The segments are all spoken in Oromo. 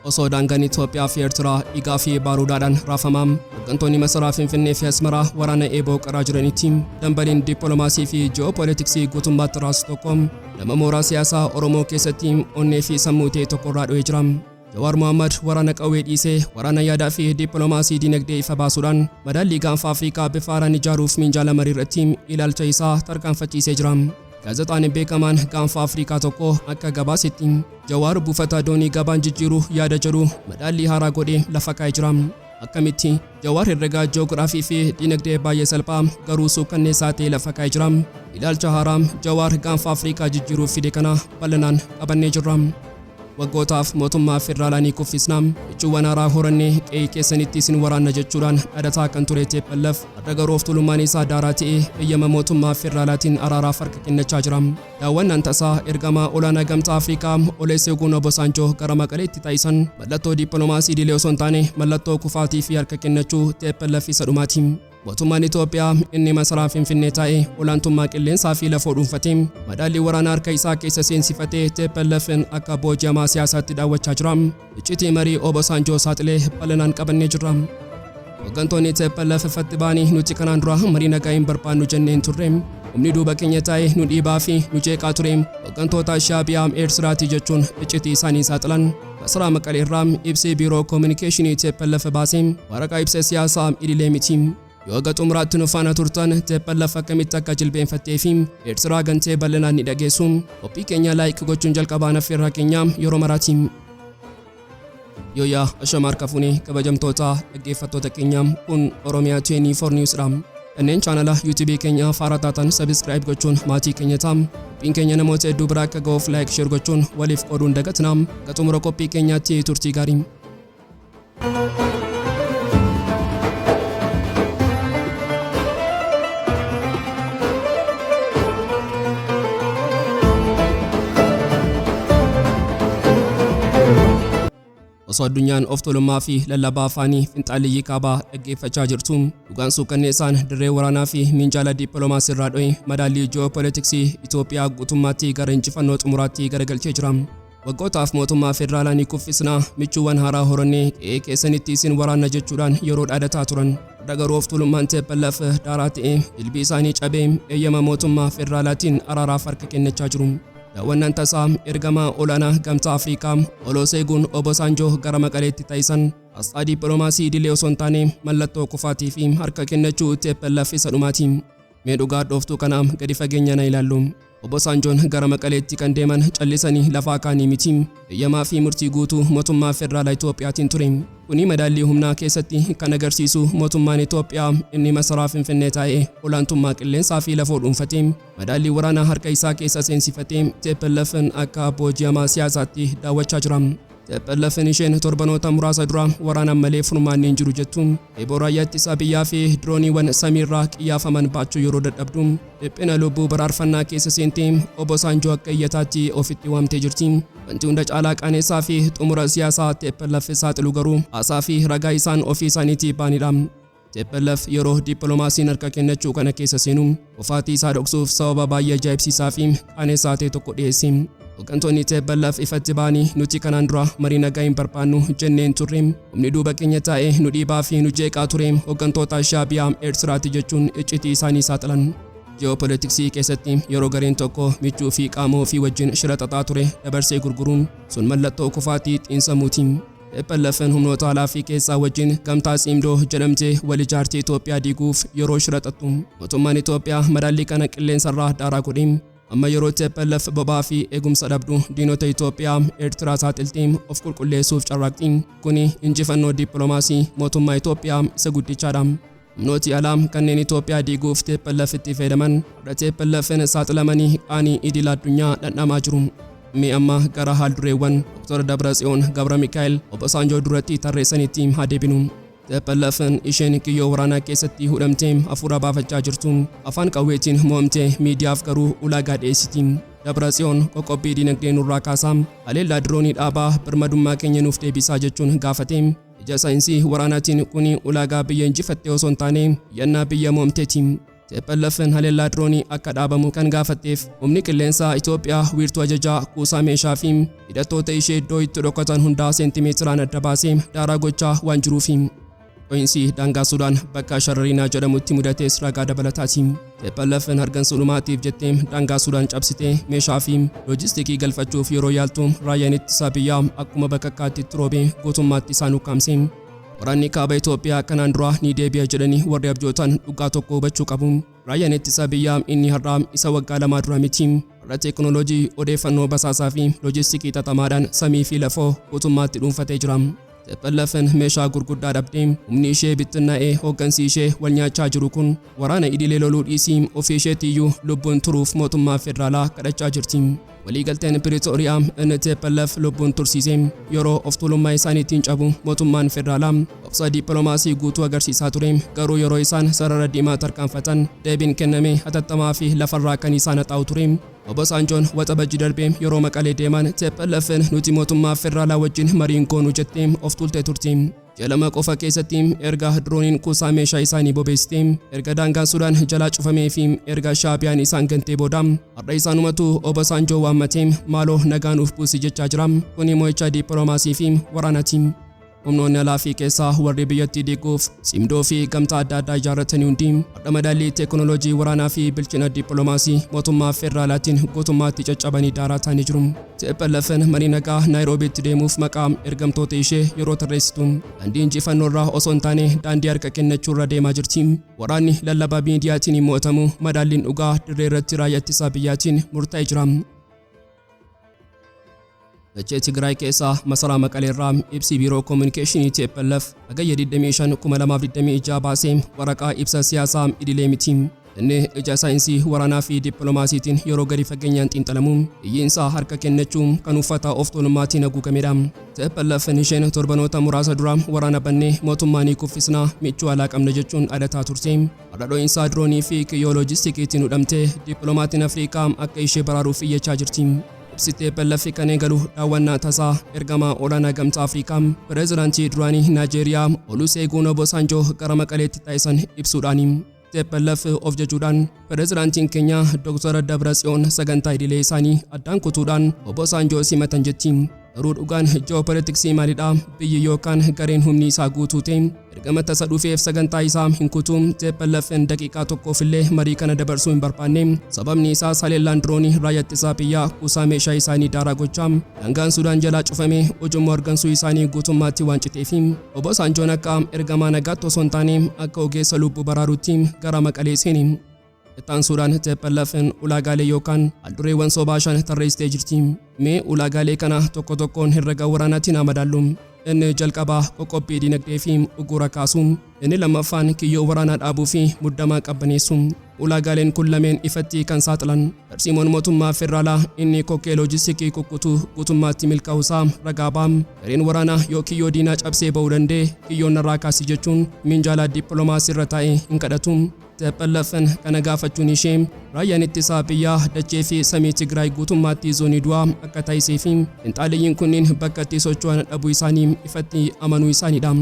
Osoo daangaan Itoophiyaa fi Eertiraa dhiigaa fi baarudaadhaan raafamaa, hooggantoonni masaraa Finfinnee fi Asmaraa waraana eeboo qaraa jiranitti, dambaliin dippiloomaasii fi ji'oopoolitiksii guutummaatti raasu tokko nama mooraa siyaasaa Oromoo keessatti onnee fi sammuu ta'e tokkorraa dho'ee jira. Jawaar Mohammad waraana qawwee dhiisee waraana yaadaa fi dippiloomaasii dinagdee ifa baasuudhaan madaallii gaanfa Afrikaa bifa haaraan ijaaruuf minjaala marii irratti ilaalcha isaa tarkaanfachiisee jira. Gaazexaan beekamaan gaanfa Afrikaa tokko akka gabaasetti, Jawaar buufata doonii gabaan jijjiiruu yaada jedhu madaallii haaraa godhee lafa kaa'ee jira. Akkamitti? Jawaar herregaa ji'oogiraafii fi dinagdee baay'ee salphaa garuu suukkanneessaa ta'e lafa kaa'ee jira. Ilaalcha haaraa Jawaar gaanfa Afrikaa jijjiiruuf fide kana bal'inaan qabannee jirra. Waggootaaf mootummaa federaalaa ni kuffisna, michuuwwan haaraa horannee qe'ee keessanitti isin waraanna jechuudhaan dhadataa kan ture tplf, har'a garuu of tuulummaan isaa daaraa ta'ee eeyyama mootummaa federaalaatiin araaraaf harka kennachaa jira. Daawwannaan tasaa ergamaa olaanaa Gamtaa Afrikaa Oleseeguun Obosaanjoo gara Maqaleetti taasisan mallattoo dippiloomaasii idilee osoo hin taane mallattoo kufaatii fi harka kennachuu tplf isa dhumaati. Mootummaan Itoophiyaa inni masaraa Finfinnee taa'ee olaantummaa qilleensaa fi lafoo dhuunfatee madaallii waraanaa harka isaa keessa seensifatee TPLFn akka booji'amaa siyaasaatti daawwachaa jira. Iccitii marii Obosaanjoo saaxilee bal'inaan qabannee jirra. Hooggantoonni TPLF ifatti ba'anii nuti kanaan dura marii nagaa hin barbaannu jennee hin turre. Humni duuba keenya taa'ee nu dhiibaa fi nu jeeqaa ture. Hooggantoota Shaabiyaa Eertiraati jechuun iccitii isaanii saaxilan. Masaraa Maqalee irraa ibsi Biiroo Kominikeeshinii tplf baase waraqaa ibsa siyaasaa idilee miti. Yoo haga xumuraatti nu faana turtan tplf akkamitti akka jilbeenfattee fi Eertiraa gantee bal'inaan ni dhageessu. Qophii keenya like gochuun jalqabaan affeerraa keenya yeroo maraati. Yooyaa ashama harka fuune kabajamtoota dhaggeeffattoota keenya, kun Oromiyaa 24 News dha. Kanneen chaanala YouTube keenya faara taatan subscribe gochuun maatii keenya ta'a. Qophiin keenya namoota hedduu bira akka ga'uuf like, share gochuun waliif qooduun dagatina. Hanga xumura qophii keenyaatti turtii gaarii. Osoo addunyaan of tuulummaa fi lallabaa afaanii finxaaleyyii kaabaa dhaggeeffachaa jirtu, dhugaan suukkanneessaan dirree waraanaa fi minjaala dippiloomaasii irraa dho'e madaallii ji'oopoolitiksii Itoophiyaa guutummaatti gara injifannoo xumuraatti garagalchee jira. Waggootaaf mootummaa federaalaa ni kuffisna, michuuwwan haaraa horannee qe'ee keessanitti isin waraanna jechuudhaan yeroo dhaadataa turan. Har'a garuu of tuulummaan tplf daaraa ta'ee jilbi isaanii cabee eeyyama mootummaa federaalaatiin araaraaf harka kennachaa jiru. Daawwannaan tasaa ergamaa olaanaa Gamtaa Afrikaa Olooseeguun Obosaanjoo gara Maqaleetti taasisan asxaa dippiloomaasii idilee osoo hin taane mallattoo kufaatii fi harka kennachuu tplf isa dhumaati. Mee dhugaa hadhooftuu kana gadi fageenyaan haa ilaallu. Obosaanjoon gara Maqaleetti kan deeman callisanii lafaa ka'anii miti. Eeyyamaa fi murtii guutuu mootummaa federaalaa Itoophiyaatiin ture. Kuni madaallii humnaa keessatti kan agarsiisu mootummaan Itoophiyaa inni masaraa Finfinnee taa'ee olaantummaa qilleensaa fi lafoo dhuunfatee madaallii waraanaa harka isaa keessa seensifatee TPLFn akka booji'amaa siyaasaatti daawwachaa jira. TPLFn isheen torbanoota muraasa dura waraanaan malee furmaanni hin jiru jettu, eeboo raayyaa ittisa biyyaa fi dirooniiwwan samiirraa qiyyaafaman baachuu yeroo dadhabdu, dhiphina lubbuu baraarfannaa keessa seentee Obosaanjoo akka iyyataatti ofitti waamtee jirti. Wanti hunda caalaa qaaneessaa fi xumura siyaasaa tplf saaxilu garuu haasaa fi ragaa isaan ofii isaaniitii ba'anidha. Tplf yeroo dippiloomaasiin harka kennachuu kana keessa seenu kufaatii isaa dhoksuuf sababa baay'ee ajaa'ibsiisaa fi qaanessaa ta'e tokko dhiyeesse. Hooggantoonni tplf ifatti ba'anii nuti kanaan dura marii nagaa hin barbaannu jennee hin turre. Humni duuba keenya taa'ee nu dhiibaa fi nu jeeqaa ture hooggantoota Shaabiyaa Eertiraati jechuun iccitii isaanii saaxilan. Ji'oopolitiksii keessatti yeroo gareen tokko michuu fi qaama ofii wajjin shira xaxaa ture dabarsee gurguruun sun mallattoo kufaatii xiinsammuuti. TPLFn humnoota alaa fi keessaa wajjin Gamtaa Tsiimdoo jedhamtee wal ijaartee Itoophiyaa diiguuf yeroo shira xaxxu, mootummaan Itoophiyaa madaallii kana qilleensarraa daaraa godhe. Amma yeroo tplf boba'aa fi eegumsa dhabdu diinota Itoophiyaa Eertiraa saaxiltee of qulqulleessuuf carraaqxi. Kuni injifannoo dippiloomaasii mootummaa Itoophiyaa isa guddichaadha. Humnooti alaa kanneen Itoophiyaa diiguuf TPLFtti fayyadaman har'a TPLFn saaxilamanii qaanii idila addunyaa dhandhamaa jiru. Mee amma gara haal-dureewwan Dr. Dabratsiyoon Gabramikaa'el Obasaanjoo duratti tarreessanitti haa deebinu. TPLFn isheen kiyyoo waraanaa keessatti hudhamtee hafuura baafachaa jirtu afaan qawweetiin mo'amtee miidiyaaf garuu ulaagaa dhiyeessiti. Dabratsiyoon qoqqobbii dinagdee nurraa kaasaa, haleellaa diroonii dhaabaa, birmadummaa keenya nuuf deebisaa jechuun gaafate. Ija saayinsii waraanaatiin kuni ulaagaa biyya injifattee osoo hin taane iyyannaa biyya mo'amteeti. TPLF'n haleellaa diroonii akka dhaabamu kan gaafatteef humni qilleensaa Itoophiyaa wiirtuu ajajaa, kuusaa meeshaa fi hidhattoota ishee iddoo itti dhokatan hundaa seentimeetiraan adda baasee daaraa gochaa waan jiruufi. Dhohinsi daangaa Sudaan bakka Sharariinaa jedhamutti mudates ragaa dabalataati. TPLF'n hargansuu dhumaatiif jettee daangaa Sudaan cabsitee meeshaa fi loojistikii galfachuuf yeroo yaaltu raayyaan ittisa biyyaa akkuma bakakkaatti itti roobee guutummaatti isaan ukkaamse. Waraanni kaaba Itoophiyaa kanaan duraa ni deebi'a jedhanii warri abjootan dhugaa tokko hubachuu qabu. Raayyaan ittisa biyyaa inni har'aa isa waggaa lamaa dura miti. Har'a teeknooloojii, odeeffannoo basaasaa fi loojistikii xaxamaadhaan samii fi lafoo guutummaatti dhuunfatee jira. TPLF'n meeshaa gurguddaa dhabdee humni ishee bittinnaa'ee hooggansi ishee wal nyaachaa jiru kun waraana idilee loluu dhiisii ofii isheetiiyyuu lubbuun turuuf mootummaa federaalaa kadhachaa jirti. Waliigalteen Piriitooriyaa inni tplf lubbuun tursiise yeroo of tuulummaa isaaniitiin cabu mootummaan federaalaa obsa dippiloomaasii guutuu agarsiisaa ture. Garuu yeroo isaan sarara diimaa tarkaanfatan deebiin kenname hatattamaa fi lafarraa kan isaan haxaa'u ture. Obasaanjoon Waxabajji darbe yeroo Maqalee deeman TPLFn nuti mootummaa federaalaa wajjin marii hin goonu jettee of tuultee turte. Ji'a lama qofa keessatti erga dirooniin kuusaa meeshaa isaanii bobeessitee, erga daangaan Sudaan jalaa cufamee fi erga Shaabiyaan isaan gantee booda har'a isaanumatu Obasaanjoo waammatee maaloo nagaa nuuf buusi jechaa jira. Kuni mo'icha dippiloomaasii fi waraanaati. Humnoonni alaa fi keessaa warri biyyattii diiguuf tsimdoo fi gamtaa adda addaa ijaarratanii hundi har'a madaallii teeknooloojii waraanaa fi bilchina dippiloomaasii mootummaa federaalaatiin guutummaatti caccabanii daaraa ta'anii jiru. TPLFn marii nagaa Naayiroobiitti deemuuf maqaa ergamtoota ishee yeroo tarreessitu daandii injifannoorra osoo hin taane daandii harka kennachuurra deemaa jirti. Waraanni lallaba miidiyaatiin hin mo'atamu, madaalliin dhugaa dirree irratti raayyaa ittisaa biyyaatiin murtaa'ee jira. Dachee Tigraay keessaa masaraa Maqaleerraa ibsi Biiroo Kominikeeshinii tplf Hagayya 25, 2026 baase waraqaa ibsa siyaasaa idilee miti. Inni ija saayinsii waraanaa fi dippiloomaasiitiin yeroo gadi fageenyaan xiinxalamu iyyiinsa harka kennachuu kan uffata of tuulummaatiin haguugamedha. TPLFn isheen torbanoota muraasa dura waraana bannee mootummaa ni kuffisna, michuu alaa qabna jechuun dhaadataa turte. Har'a dho'iinsa diroonii fi kiyyoo loojistikiitiin hudhamtee dippiloomatiin Afrikaa akka ishee baraaruuf iyyachaa jirti. Ibsi tplf kan eegalu daawwannaa tasaa ergamaa olaanaa Gamtaa Afrikaa Pireezidaantii duraanii Naajeeriyaa Oluseeguun Obosaanjoo gara Maqaleetti taasisan ibsuudhaani. Tplf of jajuudhaan Pireezidaantiin keenya Dr. Dabratsiyoon sagantaa idilee isaanii addaan kutuudhaan Obosaanjoo simatan jetti. Garuu dhugaan ji'oopolitiksii maalidha? Biyyi yookaan gareen humni isaa guutuu ta'e ergama tasa dhufeef sagantaa isaa hin kutu. TPLFn daqiiqaa tokkoofillee marii kana dabarsuu hin barbaanne. Sababni isaas haleellaan diroonii raayyaa ittisaa biyyaa kuusaa meeshaa isaanii daaraa gochaa daangaan Sudaan jalaa cufamee ujummoo hargansuu isaanii guutummaatti waan citeefi. Obosaanjoon akka ergamaa nagaatti osoo hin taane akka ogeessa lubbuu baraaruutti gara Maqalee seene. Itti aansuudhaan TPLFn ulaagaalee yookaan haal-dureewwan sobaa shan tarreessitee jirti. Mee ulaagaalee kana tokko tokkoon herrega waraanaatiin haa madaallu. Inni jalqabaa qoqqobbii dinagdee fi uggura kaasuu. Inni lammaffaan kiyyoo waraanaa dhaabuu fi muddama qabbaneessuu. Ulaagaaleen kun lameen ifatti kan saaxilan tarsiimoon mootummaa federaalaa inni kokkee loojistikii kukkutuu guutummaatti milkaa'uusaa ragaa ba'a. Gareen waraanaa yoo kiyyoo diinaa cabsee ba'uu danda'e kiyyoon narraa kaasi jechuun minjaala dippiloomaasiirra taa'ee hin kadhatu. TPLFn kana gaafachuun ishee raayyaan ittisaa biyyaa dachee fi samii Tigraay guutummaatti zoonii du'aa akka taasisee fi finxaaleyyiin kunniin bakka itti socho'an dhabuu isaanii ifatti amanuu isaaniidha.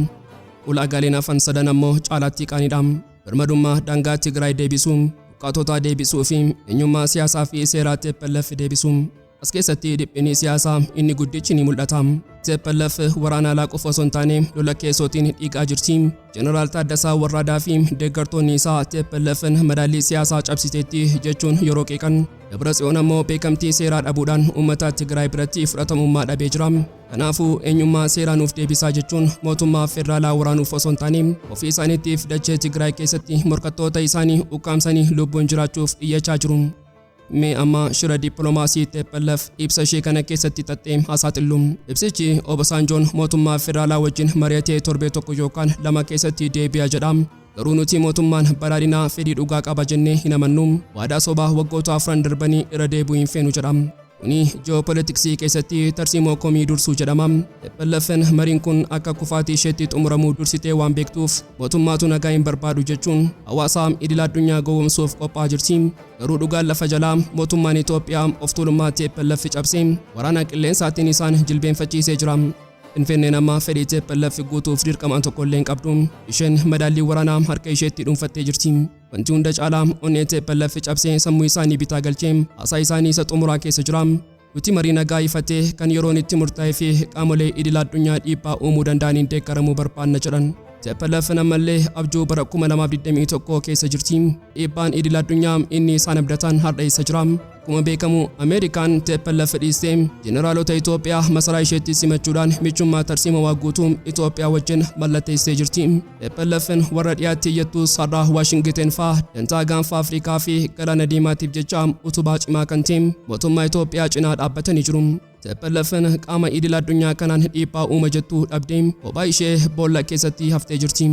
Ulaagaaleen hafan sadan ammoo caalaatti qaaniidha. Birmadummaa daangaa Tigraay deebisuu, buqqaatota deebisuu fi eenyummaa siyaasaa fi seeraa tplf deebisuu. As keessatti dhiphinni siyaasaa inni guddichi ni mul'ata. Tplf waraana alaa qofa osoo hin taane lola keessootiin dhiigaa jirti. Jeneraal Taaddasaa Warraadaa fi deeggartoonni isaa TPLFn madaallii siyaasaa cabsiteetti jechuun yeroo qeeqan, Dabratsiyoon ammoo beekamtii seeraa dhabuudhaan uummata Tigraay biratti fudhatamummaa dhabee jira. Kanaafuu eenyummaa seeraa nuuf deebisaa jechuun mootummaa federaalaa waraanuuf osoo hin taane ofii isaaniitiif dachee Tigraay keessatti morkattoota isaanii ukkaamsanii lubbuun jiraachuuf iyyachaa jiru. Mee amma shira dippiloomaasii tplf ibsa ishee kana keessatti xaxxe haa saaxillu. Ibsichi Obasaanjoon mootummaa federaalaa wajjin mari'atee torbee tokko yookaan lama keessatti deebi'a jedha. Garuu nuti mootummaan badhaadhinaa fedhii dhugaa qaba jennee hin amannu. Waadaa sobaa waggoota afran darbanii irra deebi'uu hin feenu jedha. Kuni ji'oopolitiksii keessatti tarsiimoo komii dursuu jedhama. TPLFn mariin kun akka kufaatii isheetti xumuramuu dursitee waan beektuuf mootummaatu nagaa hin barbaadu jechuun hawaasa idila addunyaa gowwomsuuf qophaa'aa jirti. Garuu dhugaan lafa jalaa mootummaan Itoophiyaa of tuulummaa tplf cabsee waraana qilleensaatiin isaan jilbeenfachiisee jira. Finfinneen amma fedhii TPLF guutuuf dirqama tokkollee hin qabdu. Isheen madaallii waraanaa harka isheetti dhuunfattee jirti. Wanti hunda caalaa onnee TPLF cabsee sammuu isaanii bitaa galchee haasaa isaanii isa xumuraa keessa jira. Nuti marii nagaa ifatee kan yeroon itti murtaa'ee fi qaamolee idil addunyaa dhiibbaa uumuu danda'aniin deeggaramuu barbaanna jedhan. TPLF ammallee abjuu bara 2021 keessa jirti. Dhiibbaan idil addunyaa inni isaan abdatan har'a eessa jira? Akkuma beekamu Ameerikaan TPLF dhiistee jeneraalota Itoophiyaa masaraa isheetti simachuudhaan michummaa tarsiimawaa guutuu Itoophiyaa wajjin mallatteessitee jirti. TPLF'n warra dhiyaatti iyyattus har'a Waashingiten faa dantaa gaanfa Afrikaa fi Galaana Diimaatiif jecha utubaa cimaa kan ta'e mootummaa Itoophiyaa cinaa dhaabbatanii jiru. TPLF'n qaama idil addunyaa kanaan dhiibbaa uuma jettu dhabdee kophaa ishee boolla keessatti haftee jirti.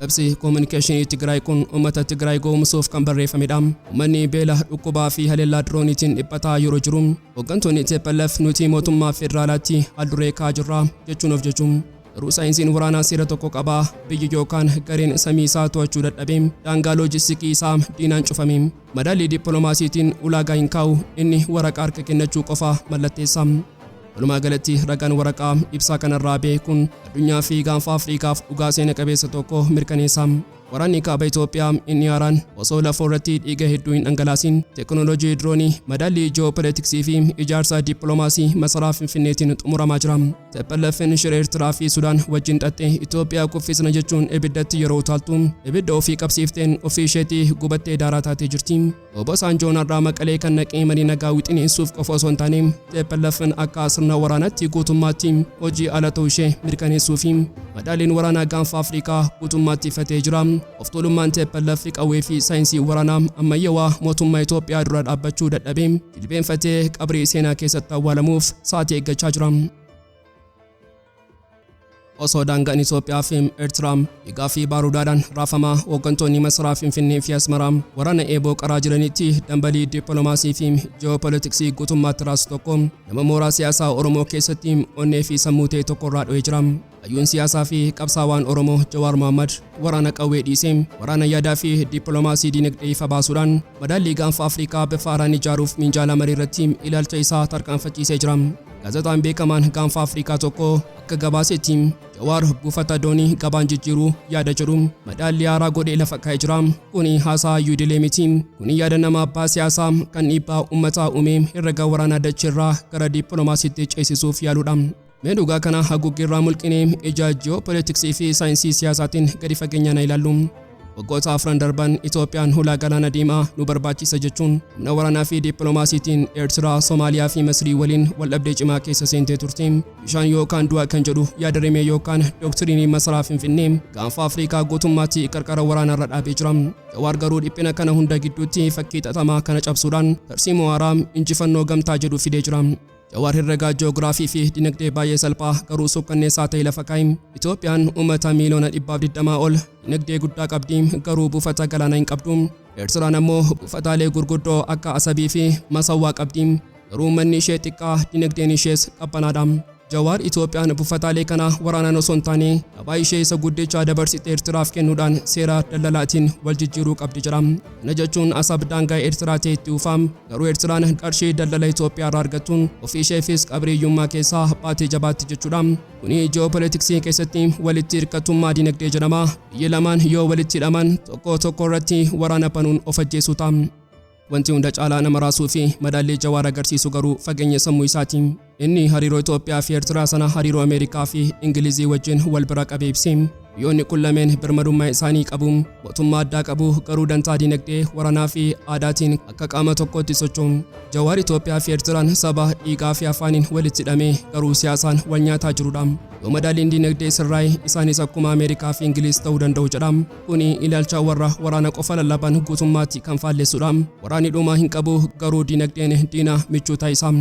Ibsi koominikeeshinii Tigraay kun uummata Tigraay gowwoomsuuf kan barreeffamedha. Uummanni beela, dhukkubaa fi haleellaa dirooniitiin dhiphataa yeroo jiru, hooggantoonni TPLF nuti mootummaa federaalaatti haalduree kaa'aa jirra jechuun of jechu. Garuu saayinsiin waraanaa seera tokko qaba: biyyi yookaan gareen samii isaa to'achuu dadhabee daangaa loojistikii isaa diinaan cufame madaallii dippiloomaasiitiin ulaagaa hin kaa'u, inni waraqaa harka kennachuu qofa mallatteessa. Walumaa galatti ragaan waraqaa ibsaa kanarraa ba'e kun addunyaa fi gaanfa Afriikaaf dhugaa seena qabeessa tokko mirkaneessa. Waraanni kaaba Itoophiyaa inni haaraan osoo lafoo irratti dhiiga hedduu hin dhangalaasin teekinooloojii diroonii, madaallii ji'oopolitiksii fi ijaarsa dippiloomaasii masaraa Finfinneetiin xumuramaa jira. TPLF'n shira Eertiraa fi Sudaan wajjin xaxxee Itoophiyaa kuffisna jechuun ibiddatti yeroo utaaltu, ibidda ofii qabsiifteen ofii isheetii gubattee daaraa taatee jirti. Obasanjoon har'aa Maqalee kan naqee marii nagaa wixineessuuf qofa osoo hin taane TPLF'n akka sirna waraanaatti guutummaatti hojii ala ta'uu ishee mirkaneessuu fi madaalliin waraanaa gaanfa Afrikaa guutummaatti ifatee jira. Of tuulummaan TPLF qawwee fi saayinsii waraanaa ammayyawaa mootummaa Itoophiyaa dura dhaabbachuu dadhabee jilbeenfatee qabrii seenaa keessatti awwaalamuuf sa'aatii eeggachaa jira. Osoo daangaan Itoophiyaa fi Eertiraa dhiigaa fi baarudaadhaan raafamaa hooggantoonni masaraa Finfinnee fi Asmaraa waraana eeboo qaraa jiranitti, dambalii dippiloomaasii fi ji'oopolitiksii guutummaatti raasu tokko nama mooraa siyaasaa Oromoo keessatti onnee fi sammuu ta'e tokko irraa dho'ee jira. Hayyuun siyaasaa fi qabsaawaan Oromoo Jawaar Mohammad waraana qawwee dhiisee waraana yaadaa fi dippiloomaasii dinagdee ifa baasuudhaan madaallii gaanfa Afrikaa bifa haaraan ijaaruuf minjaala marii irratti ilaalcha isaa tarkaanfachiisee jira. Gaazexaan beekamaan gaanfa Afrikaa tokko akka gabaasetti, Jawaar buufata doonii gabaan jijjiiruu yaada jedhu madaallii haaraa godhee lafa kaa'ee jira. Kuni haasaa hayyuu idilee miti. Kuni yaada nama abbaa siyaasaa kan dhiibbaa uummataa uumee herrega waraanaa dacheerraa gara dippiloomaasiitti ceesisuuf yaaluudha. Mee dhugaa kana haguuggiirraa mulqinee ija ji'oopolitiksii fi saayinsii siyaasaatiin gadi fageenyaan haa ilaallu. Waggoota afran darban Itoophiyaan hulaa galaana diimaa nu barbaachisa jechuun humna waraanaa fi dippiloomaasiitiin Eertiraa, Somaaliyaa fi Masrii waliin waldhabdee cimaa keessa seentee turte. Bishaan yookaan du'a kan jedhu yaada rimee yookaan dooktiriinii masaraa Finfinnee gaanfa Afrikaa guutummaatti qarqara waraanaarra dhaabee jira. Jawaar garuu dhiphina kana hunda gidduutti fakkii xaxamaa kana cabsuudhaan tarsiimoo haaraa injifannoo gamtaa jedhu fidee jira. Jawaar herregaa ji'oogiraafii fi dinagdee baay'ee salphaa garuu suukkanneessaa ta'e lafa kaa'e. Itoophiyaan uummata miiliyoona 120 ol, dinagdee guddaa qabdi, garuu buufata galaanaa hin qabdu. Eertiraan ammoo buufataalee gurguddoo akka Asabii fi Masawwaa qabdi. Garuu uummanni ishee xiqqaa, dinagdeen ishees qabbanaadha. Jawaar Itoophiyaan buufataalee kana waraanaan osoo hin taane gabaa ishee isa guddicha dabarsite Eertiraaf kennuudhaan seera daldalaatiin wal jijjiiruu qabdi jedha. Kana jechuun Asab daangaa Eertiraa ta'e itti ufa. Garuu Eertiraan qarshii daldala Itoophiyaa irraa argattuun ofii isheefis qabrii hiyyummaa keessaa baatee jabaatti jechuudha. Kuni ji'oopolitiksii keessatti walitti hirkattummaa dinagdee jedhama. Biyyi lamaan yoo walitti hidhaman tokko tokko irratti waraana banuun of ajjeesuu ta'a. Wanti hunda caalaa nama raasuu fi madaallii Jawaar agarsiisu garuu fageenya sammuu isaati. Inni hariiroo Itoophiyaa fi Eertiraa sana hariiroo Ameerikaa fi Ingilizii wajjin wal bira qabee ibse. Biyyoonni kun lameen birmadummaa isaanii qabu, mootummaa addaa qabu, garuu dantaa dinagdee, waraanaa fi aadaatiin akka qaama tokkootti socho'u. Jawaar Itoophiyaa fi Eertiraan saba dhiigaa fi afaaniin walitti hidhamee garuu siyaasaan wal nyaataa jirudha. Yoo madaalliin dinagdee sirraa'e isaanis akkuma Ameerikaa fi Ingiliz ta'uu danda'u jedha. Kuni ilaalcha warra waraana qofa lallaban guutummaatti kan faallessudha. Waraanni dhuma hin qabu, garuu dinagdeen diina michuu taasisa.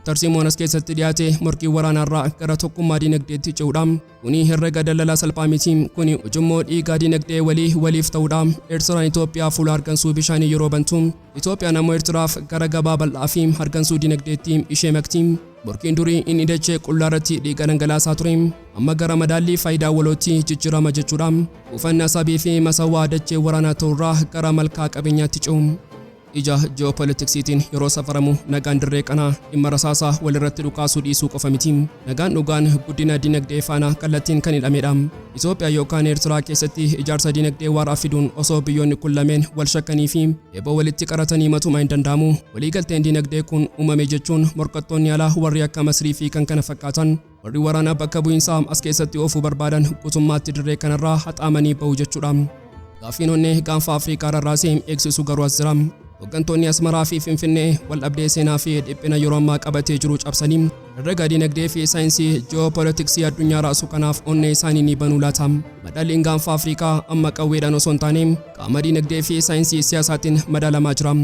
Tarsiimoon as keessatti dhiyaate morkii waraanaarraa gara tokkummaa dinagdeetti ce'uudha. Kuni herrega daldalaa salphaa miti. Kuni ujummoo dhiigaa dinagdee walii waliif ta'uudha. Eertiraan Itoophiyaa fuula hargansuu bishaanii yeroo bantu, Itoophiyaan ammoo Eertiraaf gara gabaa bal'aa fi hargansuu dinagdeetti ishee makti. Morkiin durii inni dachee qullaa irratti dhiiga dhangalaasaa ture, amma gara madaallii faayidaa walootti jijjiirama jechuudha. Buufanni Asabii fi Masawwaa dachee waraanaa ta'urraa gara malkaa qabeenyaatti ce'u. Ija ji'oopolitiksiitiin yeroo safaramu, nagaan dirree kanaa dhimma rasaasaa walirratti dhukaasuu dhiisuu qofa miti. Nagaan dhugaan guddina dinagdee faana kallattiin kan hidhamedha. Itoophiyaa yookaan Eertiraa keessatti ijaarsa dinagdee waaraa fiduun osoo biyyoonni kun lameen wal shakkanii fi eeboo walitti qaratanii matumaa hin danda'amu. Waliigalteen dinagdee kun uumame jechuun morkattoonni alaa warri akka Masrii fi kan kana fakkaatan, warri waraana bakka bu'iinsaa as keessatti oofuu barbaadan, guutummaatti dirree kanarraa haxaamanii bahu jechuudha. Gaaffiin onnee gaanfa Afrikaa rarraasee eegsisu garuu as jira. Hooggantoonni Asmaraa fi Finfinnee wal dhabdee seenaa fi dhiphina yeroo ammaa qabatee jiru cabsanii herrega dinagdee fi saayinsii ji'oopolitiksii addunyaa raasu kanaaf onnee isaanii ni banuu laata? Madaalliin gaanfa Afrikaa amma qawweedhaan osoo hin taane qaama dinagdee fi saayinsii siyaasaatiin madaalamaa jira.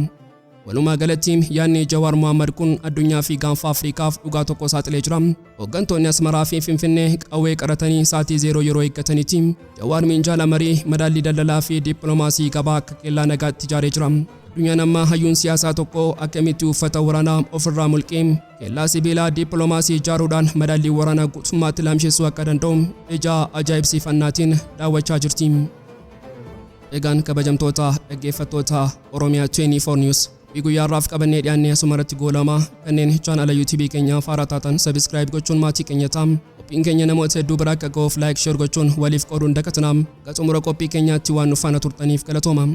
Walumaa galatti, yaadni Jawaar Mohammad kun addunyaa fi gaanfa Afrikaaf dhugaa tokko saaxilee jira. Hooggantoonni Asmaraa fi Finfinnee qawwee qaratanii sa'aatii zeeroo yeroo eeggatanitti, Jawaar minjaala marii, madaallii daldalaa fi dippiloomaasii gabaa akka kellaa nagaatti ijaaree jira. Addunyaan amma hayyuun siyaasaa tokko akkamitti uffata waraanaa ofirraa mulqee kellaa sibiilaa dippiloomaasii ijaaruudhaan madaallii waraanaa guutummaatti laamshessuu akka danda'u ija ajaa'ibsiifannaatiin daawwachaa jirti. Egaan, kabajamtoota dhaggeeffattoota Oromiyaa 24 News, qophii guyyaa har'aaf qabannee dhiyaannee asuma irratti goolama. Kanneen chaanala YouTube keenyaa haaraa taatan subscribe gochuun maatii keenya ta'a. Qophiin keenya namoota hedduu bira akka ga'uuf like, share gochuun waliif qooduun dagatinaa. Hanga xumura qophii keenyaatti waan nu faana turtaniif galatooma.